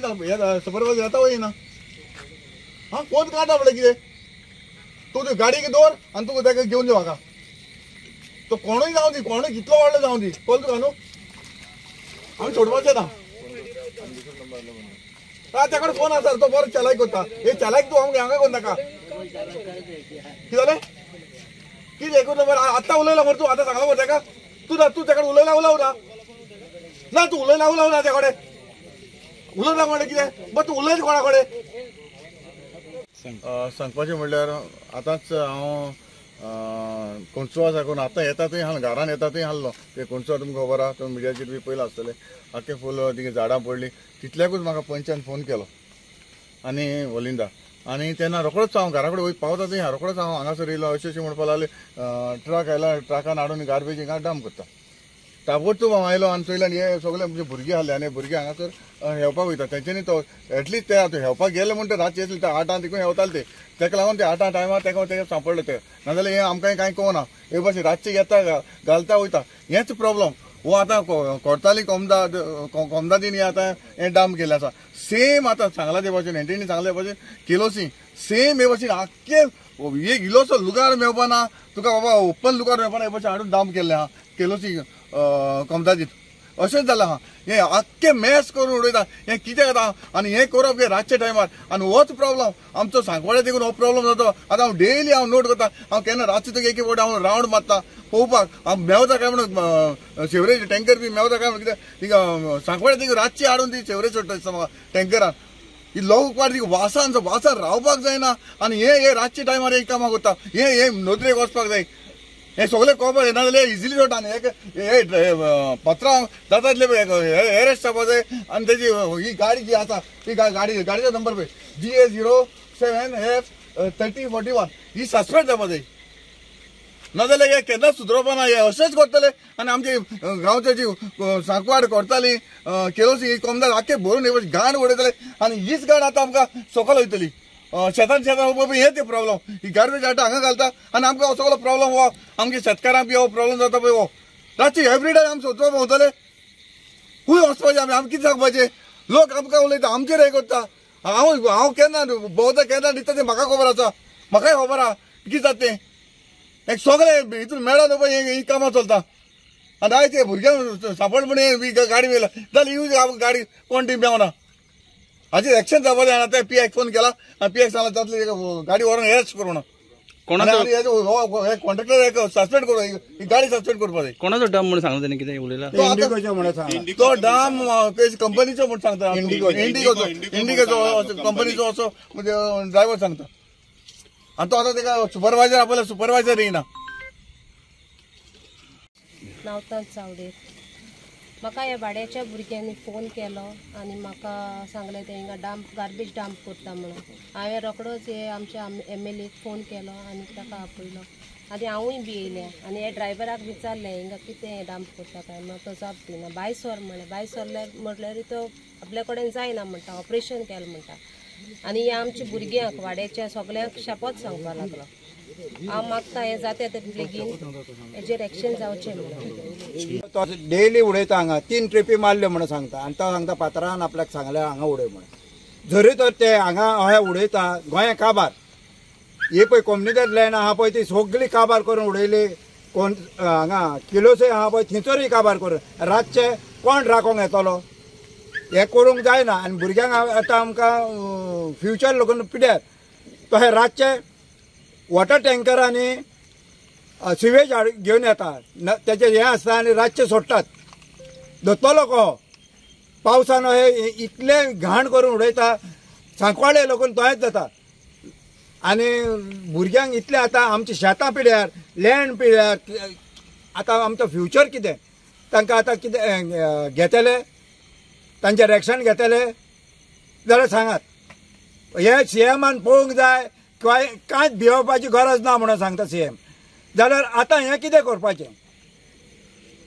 हे सुपरवायजर येता वय ना. हां फोन काडटा म्हणल्यार कितें तूं तुजी गाडयेक दवर आनी तुका ताका घेवन यो म्हाका. तो कोणूय जावं दी, कोणूय कितलो व्हडलो जावं दी, कळ्ळें तुका न्हू, आमी सोडपाचें ना. आं तेका फोन आसा, तो बरो चलायक करता. हे चलायक तूं आमकां हांगा कोण नाका. कितें जालें? कितें एकूच नंबर आतां उलयला मरे तूं, आतां सांगला मरे ताका. तूं ना, तूं तेका उलयला उलोव ना, ना तूं उलयला उलोव ना तेका कडेन उलयला म्हणलें कितें? बट तूं उलयता कोणा कडेन? सांगपाचें म्हणल्यार आतांच हांव कोणसो साकून आतां येता थंय हाडलो, घरान येता थंय हाडलो. ते कोणसो तुमकां खबर आहा, तुमी मिडियाचेर बी पयलां आसतलें. आख्खें फूल तिगे झाडां पडलीं. तितल्याकूच म्हाका पंचान फोन केलो आनी वलिंदा, आनी तेन्ना रोखडोच हांव घरा कडेन वयर पावता थंय रोखडोच हांव हांगासर येयलो. अशें अशें म्हणपाक लागले, ट्रक आयला, ट्रकान हाडून गार्बेज हिंगा डंप करता. ताबडतोब हांव आयलो आनी चोयल्यान हे सगळे आमचे भुरगे आहले आनी भुरगे हांगासर हेवपाक वयता. तेंच्यांनी तो एटलिस्ट ते आतां हेवपाक गेले म्हण ते रातचे आसले, ते 8 तिकून हेवताले ते, तेका लागून ते 8 टायमार तेका ते सांपडले ते. नाजाल्यार हें आमकां कांय कळना. हे भाशेन रातचे येता घालता वयता, हेंच प्रॉब्लम. हो आतां कोरताली कोमदाद कोमदादीन आतां हें डंप केल्लें आसा. सेम आतां सांगला ते भाशेन, एंटनी सांगले भाशेन केलोसी सेम हे भाशेन आख्खे एक इल्लोसो लुगार मेळपा ना तुका बाबा, ओपन लुगार मेळपा ना, हे भाशेन हाडून डंप केल्लें आहा केलोसी कोमदादीत. अशेंच जालां आहा. हें आख्खें मॅस करून उडयता. हें कितें जाता आनी हें करप हें रातच्या टायमार. आनी होच प्रॉब्लम आमचो सांकवाड्या देखून हो प्रॉब्लम जाता. आतां हांव डेली हांव नोट करता, हांव केन्ना रातचो तुका एक फावट हांव रावंड मारता पळोवपाक, हांव मेवता काय म्हणून सेवरेज टँकर बी मेवता काय म्हणून. कितें थिंगा सांकवाड्या थिंगा रातची हाडून ती सेवरेज सोडटा दिसता म्हाका टँकरान. ही लोक वाट वासान वासान रावपाक जायना. आनी हे हे रातच्या टायमार हे कामां करता, हे हे नदरेक वचपाक जाय. हे सगळे खबर येना जाल्यार इजिली सोडटा. आनी हे पत्रां जाता तितले एरेस्ट जावपा जाय. आनी तेजी ही गाडी जी आसा ती गाडी गाडयेचो नंबर पळय GA 07 F 3041 ही सस्पेंड जावपा जाय. नाजाल्यार हे केन्नाच सुदरोवपा ना, हे अशेंच करतले. आनी आमचे गांवचे जी सांकवाड करताली केलोसी ही कोमदार आख्खे भरून हे घाण उडयतले. आनी हीच घाण आतां आमकां सकयल वयतली शेतान शेतान हे ते प्रॉब्लम. ही गार्बेज हाडटा हांगा घालता आनी आमकां सगळो प्रॉब्लम हो आमगे शेतकारांक बी हो प्रॉब्लम जाता पळय. हो रातची एवरी डे आमी सोदपा भोंवतले, खूंय वचपाचें आमी, आमी कितें सांगपाचें? लोक आमकां उलयता, आमचेर हें करता. हांव हांव केन्ना भोंवता केन्ना दिता तें म्हाका खबर आसा, म्हाकाय खबर आहा कितें जाता तें. एक सगळें हितून मेळोन पळय ही कामां चलता. आनी आयज ते भुरग्यांक सांपड म्हण ही गाडी व्हेला जाल्यार ही गाडी कोण ती मेवना. हाचेर एक्शन जावपा जाय. आतां पी आयक फोन केला आनी पी आयक सांगला जातली गाडी व्हरून एरेस्ट करूं. कॉन्ट्रॅक्टर एक सस्पेंड करू, ही गाडी सस्पेंड करपा जाय. कोणाचो डंप म्हणून सांगला तेणी, कितें उलयला? तो डंप कंपनीचो म्हूण सांगता, इंडिगोचो, इंडिगोचो कंपनीचो असो म्हणजे ड्रायव्हर सांगता. आनी तो आतां तेका सुपरवायजर आपल्या सुपरवायजर येयना. नावतांत चावडेर म्हाका ह्या वाड्याच्या भुरग्यांनी फोन केलो आनी म्हाका सांगलें ते हिंगा डंप गार्बेज डंप करता म्हणून. हांवें रोखडोच हे आमच्या MLA phone केलो आनी ताका आपयलो आनी हांवूय बी येयलें आनी ह्या ड्रायव्हराक विचारलें हिंगा कितें डंप करता काय म्हणून. तो जाप दिना. बाय सर म्हणलें, बाय सरल्यार म्हटल्यार तो आपल्या कडेन जायना म्हणटा, ऑपरेशन केलें म्हणटा. आनी ह्या आमच्या भुरग्यांक वाड्याच्या सगळ्यांक शापोत सांगपाक लागलो. हांव मागता हें जाता ते बेगीन हेजेर एक्शन जावचें म्हणून. तो डेली उडयता हांगा, 3 ट्रिपी मारल्यो म्हणून सांगता. आनी तो सांगता पात्रान आपल्याक सांगलें हांगा उडय म्हणून. जरी तर ते हांगा अशें उडयता, गोंया काबार ही पळय कोमनिदाद लँड आहा पळय ती सगळी काबार करून उडयली. कोण हांगा किलोसय आहा पळय थंयसरूय काबार करून रातचे कोण राखोंक येतलो? हें करूंक जायना. आनी भुरग्यांक आतां आमकां फ्युचर लोकून पिड्यार. तशें रातचे वॉटर टँकर आनी सिवेज घेवन येता, तेचें हें आसता आनी रातचे सोडटात. धरतलो को पावसान हे इतलें घाण करून उडयता, सांकवाळे लोकून तशेंच जाता. आनी भुरग्यांक इतलें आतां आमची शेतां पिड्यार, लँड पिड्यार, आतां आमचो फ्युचर कितें? तांकां आतां कितें घेतले, तांचें रिएक्शन घेतले जाल्यार सांगात. हे CMान पळोवंक जाय, कांयच भियोवपाची गरज ना म्हणून सांगता CM. जाल्यार आतां हें कितें करपाचें?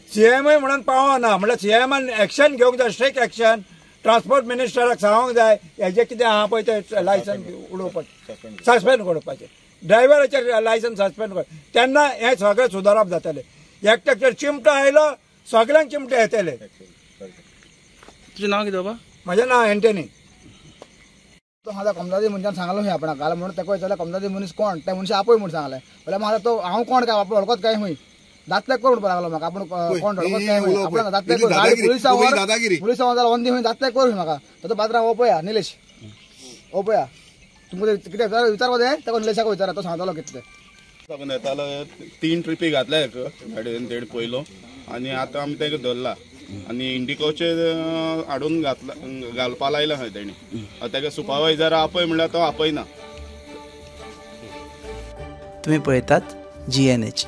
CMय म्हणून पावना म्हणल्यार CMान एक्शन घेवंक जाय, स्ट्रिक्ट एक्शन. ट्रान्सपोर्ट मिनिस्टराक सांगूंक जाय हेजें कितें आहा पळय तें लायसन उडोवपाचें, सस्पेंड करपाचें, ड्रायव्हराचें लायसन सस्पेंड कर. तेन्ना हें सगळें सुदारप जातलें. एकट्याक तर चिमटो आयलो सगळ्यांक चिमटे येतले. तुजें नांव कितें बाबा? म्हजें नांव एंटनी. तो म्हाका कमलादी मनशान सांगलो खंय आपणाक घाल म्हणून ताका विचारलें कमलादी मनीस कोण, त्या मनशान आपय म्हूण सांगलें. जाल्यार म्हाका तो हांव कोण काय आपूण वळखत काय खंय जातलें कर म्हणपाक लागलो म्हाका, आपूण कोण वळखत काय खंय आपणाक जातलें कर, गाडी पुलिसांवर जाल्यार वंदी खंय जातलें कर म्हाका. ताचो पात्रांव हो पळया निलेश हो पळया, तुमकां कितें विचारपा जाय ताका निलेशाक विचारा, तो सांगतलो कितें तें. साकून येतालो 3 ट्रिपी घातल्या गाडयेन तेणी पयलो आनी आतां आमी ताका धरला आनी इंडिकोचे हाडून घातला घालपा लायला खंय तेणी. ताका सुपरवायजर आपय म्हणल्यार तो आपयना. तुम्ही पळयतात GNH.